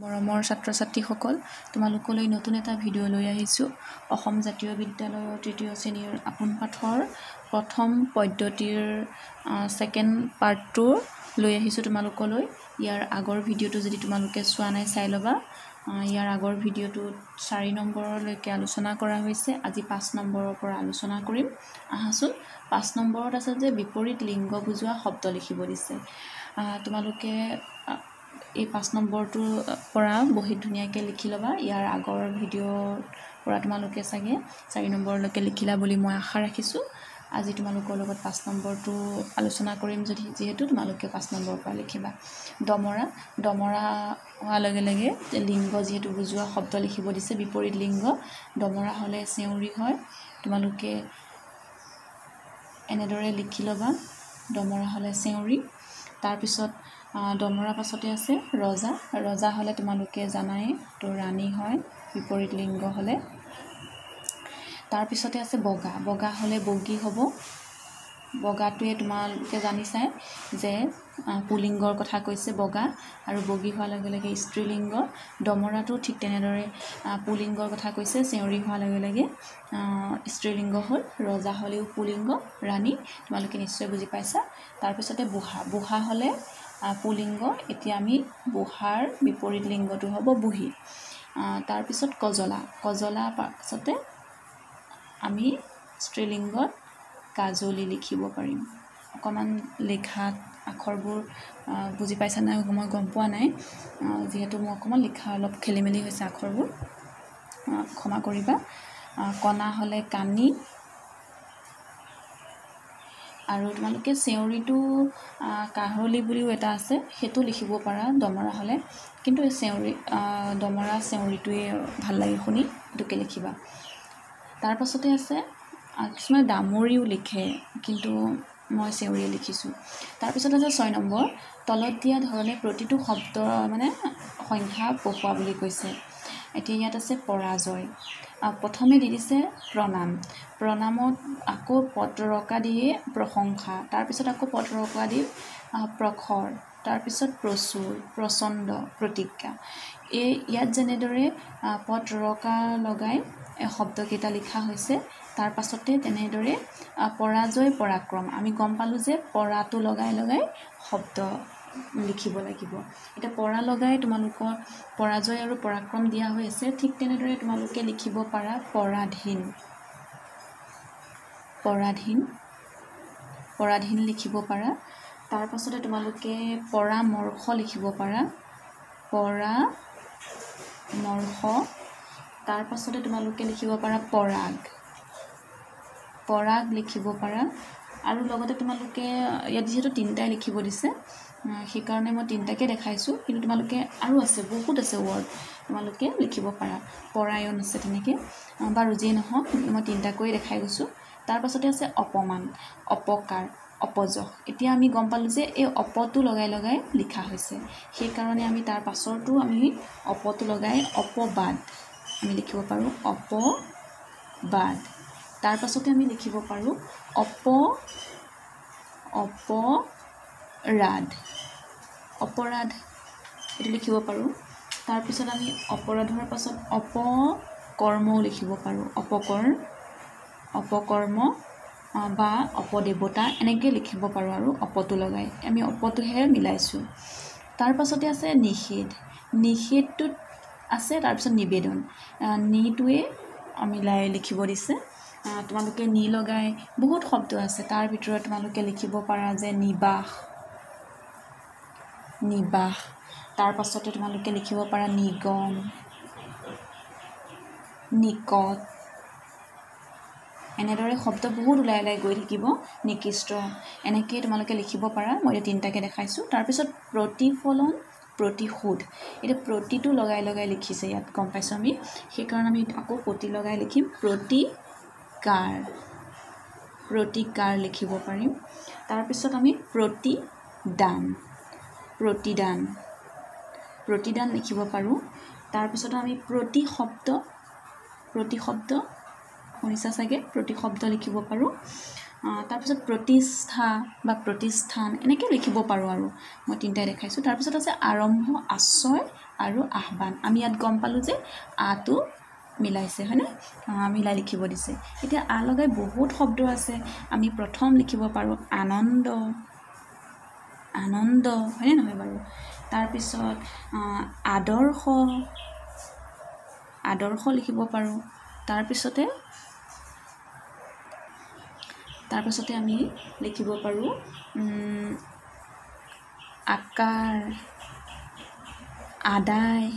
মৰমৰ ছাত্ৰ ছাত্ৰীসকল, তোমালোকলৈ নতুন এটা ভিডিঅ' লৈ আহিছোঁ। অসম জাতীয় বিদ্যালয়ৰ তৃতীয় শ্ৰেণীৰ আপোন পাঠৰ প্ৰথম পদ্ধতিৰ ছেকেণ্ড পাৰ্টটো লৈ আহিছোঁ তোমালোকলৈ। ইয়াৰ আগৰ ভিডিঅ'টো যদি তোমালোকে চোৱা নাই, চাই ল'বা। ইয়াৰ আগৰ ভিডিঅ'টোত 4 নম্বৰলৈকে আলোচনা কৰা হৈছে। আজি 5 নম্বৰৰ পৰা আলোচনা কৰিম। আহাচোন, 5 নম্বৰত আছে যে বিপৰীত লিংগ বুজোৱা শব্দ লিখিব দিছে। তোমালোকে এই 5 নম্বৰটোৰ পৰা বহীত ধুনীয়াকৈ লিখি ল'বা। ইয়াৰ আগৰ ভিডিঅ'ৰ পৰা তোমালোকে চাগে 4 নম্বৰলৈকে লিখিলা বুলি মই আশা ৰাখিছোঁ। আজি তোমালোকৰ লগত 5 নম্বৰটো আলোচনা কৰিম, যদি যিহেতু তোমালোকে 5 নম্বৰৰ পৰা লিখিবা। দমৰা, দমৰা হোৱাৰ লগে লগে লিংগ যিহেতু বুজোৱা শব্দ লিখিব দিছে, বিপৰীত লিংগ। দমৰা হ'লে চেউৰী হয়, তোমালোকে এনেদৰে লিখি ল'বা, দমৰা হ'লে চেউৰী। তাৰপিছত দমৰা পাছতে আছে ৰজা। ৰজা হ'লে তোমালোকে জানাই তো ৰাণী হয়, বিপৰীত লিংগ হ'লে। তাৰপিছতে আছে বগা। বগা হ'লে বগী হ'ব। বগাটোৱে তোমালোকে জানিছাই যে পুলিংগৰ কথা কৈছে বগা, আৰু বগী হোৱাৰ লগে লগে স্ত্ৰীলিংগ। দমৰাটো ঠিক তেনেদৰে পুলিংগৰ কথা কৈছে, চেউৰী হোৱাৰ লগে লগে স্ত্ৰীলিংগ হ'ল। ৰজা হ'লেও পুলিংগ, ৰাণী, তোমালোকে নিশ্চয় বুজি পাইছা। তাৰপিছতে বুঢ়া। বুঢ়া হ'লে পুলিংগ, এতিয়া আমি বুঢ়াৰ বিপৰীত লিংগটো হ'ব বুঢ়ী। তাৰপিছত কজলা। কজলা পাছতে আমি স্ত্ৰীলিংগত কাজলি লিখিব পাৰিম। অকণমান লিখাত আখৰবোৰ বুজি পাইছা নাই মই গম পোৱা নাই, যিহেতু মোৰ অকণমান লিখা অলপ খেলি মেলি হৈছে আখৰবোৰ, ক্ষমা কৰিবা। কণা হ'লে কানি। আৰু তোমালোকে চেউৰীটো কাহলি বুলিও এটা আছে, সেইটো লিখিব পাৰা দমৰা হ'লে, কিন্তু এই চেউৰী দমৰা চেউৰীটোৱে ভাল লাগে শুনি, সেইটোকে লিখিবা। তাৰপাছতে আছে কিছুমানে দামৰিও লিখে, কিন্তু মই চেউৰীয়ে লিখিছোঁ। তাৰপিছত আছে 6 নম্বৰ, তলত দিয়া ধৰণে প্ৰতিটো শব্দ মানে সংখ্যা বহুৱা বুলি কৈছে। এতিয়া ইয়াত আছে পৰাজয়। প্ৰথমে দি দিছে প্ৰণাম। প্ৰণামত আকৌ পত্ৰকা দিয়ে প্ৰশংসা, তাৰপিছত আকৌ পত্ৰকা দি প্ৰখৰ, তাৰপিছত প্ৰচুৰ, প্ৰচণ্ড, প্ৰতিজ্ঞা। এই ইয়াত যেনেদৰে পত্ৰকা লগাই শব্দকেইটা লিখা হৈছে, তাৰ পাছতে তেনেদৰে পৰাজয়, পৰাক্ৰম। আমি গম পালোঁ যে পৰাটো লগাই লগাই শব্দ লিখিব লাগিব। এতিয়া পৰা লগাই তোমালোকৰ পৰাজয় আৰু পৰাক্ৰম দিয়া হৈ আছে, ঠিক তেনেদৰে তোমালোকে লিখিব পাৰা পৰাধীন। পৰাধীন, পৰাধীন লিখিব পাৰা। তাৰ পাছতে তোমালোকে পৰামৰ্শ লিখিব পাৰা, পৰামৰ্শ। তাৰ পাছতে তোমালোকে লিখিব পাৰা পৰাগ, পৰাগ লিখিব পাৰা। আৰু লগতে তোমালোকে ইয়াত যিহেতু 3টাই লিখিব দিছে, সেইকাৰণে মই 3টাকে দেখাইছোঁ, কিন্তু তোমালোকে আৰু আছে, বহুত আছে ৱৰ্ড তোমালোকে লিখিব পাৰা। পৰায়ণ আছে তেনেকৈ, বাৰু যিয়ে নহওক মই 3টাকৈ দেখাই গৈছোঁ। তাৰ পাছতে আছে অপমান, অপকাৰ, অপযশ। এতিয়া আমি গম পালোঁ যে এই অপটো লগাই লগাই লিখা হৈছে, সেইকাৰণে আমি তাৰ পাছৰটো আমি অপটো লগাই অপবাদ আমি লিখিব পাৰোঁ, অপবাদ। তাৰ পাছতে আমি লিখিব পাৰোঁ অপৰাধ, অপৰাধ এইটো লিখিব পাৰোঁ। তাৰপিছত আমি অপৰাধৰ পাছত অপকৰ্মও লিখিব পাৰোঁ, অপকৰ্ম বা অপদেৱতা এনেকৈ লিখিব পাৰোঁ। আৰু অপটো লগাই আমি অপটোহে মিলাইছোঁ। তাৰ পাছতে আছে নিষেধ। নিষেধটোত আছে তাৰপিছত নিবেদন। নিটোৱে মিলাই লিখিব দিছে। তোমালোকে নি লগাই বহুত শব্দ আছে, তাৰ ভিতৰত তোমালোকে লিখিব পাৰা যে নিবাস, নিবাস। তাৰ পাছতে তোমালোকে লিখিব পাৰা নিগম, নিকট, এনেদৰে শব্দ বহুত ওলাই ওলাই গৈ থাকিব। নিকৃষ্ট, এনেকৈ তোমালোকে লিখিব পাৰা। মই এতিয়া 3টাকে দেখাইছোঁ। তাৰপিছত প্ৰতিফলন, প্ৰতিশোধ। এতিয়া প্ৰতিটো লগাই লগাই লিখিছে ইয়াত, গম পাইছোঁ আমি, সেইকাৰণে আমি আকৌ প্ৰতি লগাই লিখিম। প্ৰতিকাৰ, প্ৰতিকাৰ লিখিব পাৰিম। তাৰপিছত আমি প্ৰতিদান, প্ৰতিদান, প্ৰতিদান লিখিব পাৰোঁ। তাৰপিছত আমি প্ৰতিশব্দ, প্ৰতিশব্দ শুনিছা চাগে, প্ৰতিশব্দ লিখিব পাৰোঁ। তাৰপিছত প্ৰতিষ্ঠা বা প্ৰতিষ্ঠান এনেকৈ লিখিব পাৰোঁ আৰু মই তিনিটাই দেখাইছোঁ। তাৰপিছত আছে আৰম্ভ, আশ্ৰয় আৰু আহ্বান। আমি ইয়াত গম পালোঁ যে আটো মিলাইছে, হয়নে? মিলাই লিখিব দিছে। এতিয়া আ লগাই বহুত শব্দ আছে। আমি প্ৰথম লিখিব পাৰোঁ আনন্দ, আনন্দ, হয়নে নহয় বাৰু? তাৰপিছত আদৰ্শ, আদৰ্শ লিখিব পাৰোঁ। তাৰপাছতে আমি লিখিব পাৰোঁ আকাৰ, আদায়,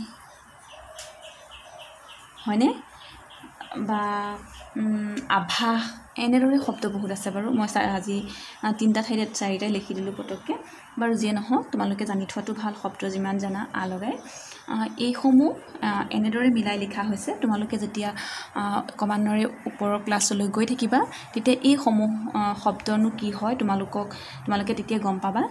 হয়নে? বা আভাস, এনেদৰে শব্দ বহুত আছে বাৰু। মই আজি তিনিটা ঠাইত চাৰিটাই লিখি দিলোঁ পটককৈ। বাৰু যিয়ে নহওক, তোমালোকে জানি থোৱাটো ভাল, শব্দ যিমান জানা আ লগাই। এইসমূহ এনেদৰে মিলাই লিখা হৈছে। তোমালোকে যেতিয়া ক্ৰমান্বয়ে ওপৰৰ ক্লাছলৈ গৈ থাকিবা তেতিয়া এইসমূহ শব্দনো কি হয় তোমালোকে তেতিয়া গম পাবা।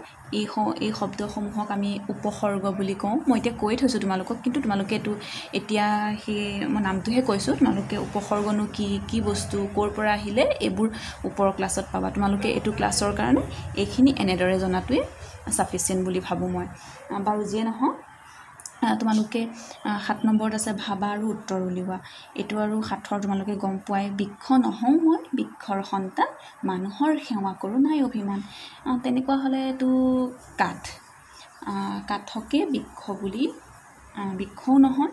এই শব্দসমূহক আমি উপসৰ্গ বুলি কওঁ। মই এতিয়া কৈ থৈছোঁ তোমালোকক, কিন্তু তোমালোকে এইটো এতিয়া সেই মই নামটোহে কৈছোঁ। তোমালোকে উপসৰ্গনো কি, কি বস্তু, ক'ৰ পৰা আহিলে, এইবোৰ ওপৰৰ ক্লাছত পাবা। তোমালোকে এইটো ক্লাছৰ কাৰণে এইখিনি এনেদৰে জনাটোৱে চাফিচিয়েণ্ট বুলি ভাবোঁ মই। বাৰু যিয়ে নহওক, তোমালোকে 7 নম্বৰত আছে ভাবা আৰু উত্তৰ উলিওৱা। এইটো আৰু সাঁথৰ তোমালোকে গম পোৱাই। বৃক্ষ নহওঁ মই বৃক্ষৰ সন্তান, মানুহৰ সেৱা কৰোঁ নাই অভিমান। তেনেকুৱা হ'লেতো কাঠ, কাঠকে বৃক্ষ বুলি, বৃক্ষও নহয়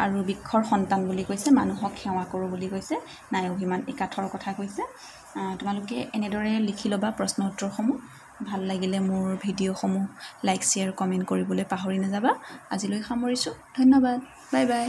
আৰু বৃক্ষৰ সন্তান বুলি কৈছে, মানুহক সেৱা কৰোঁ বুলি কৈছে, নাই অভিমান, এই কাঠৰ কথা কৈছে। তোমালোকে এনেদৰে লিখি ল'বা প্ৰশ্ন উত্তৰসমূহ। ভাল লাগিলে মোৰ ভিডিঅ'সমূহ লাইক, শ্বেয়াৰ, কমেণ্ট কৰিবলৈ পাহৰি নাযাবা। আজিলৈ সামৰিছোঁ, ধন্যবাদ, বাই বাই।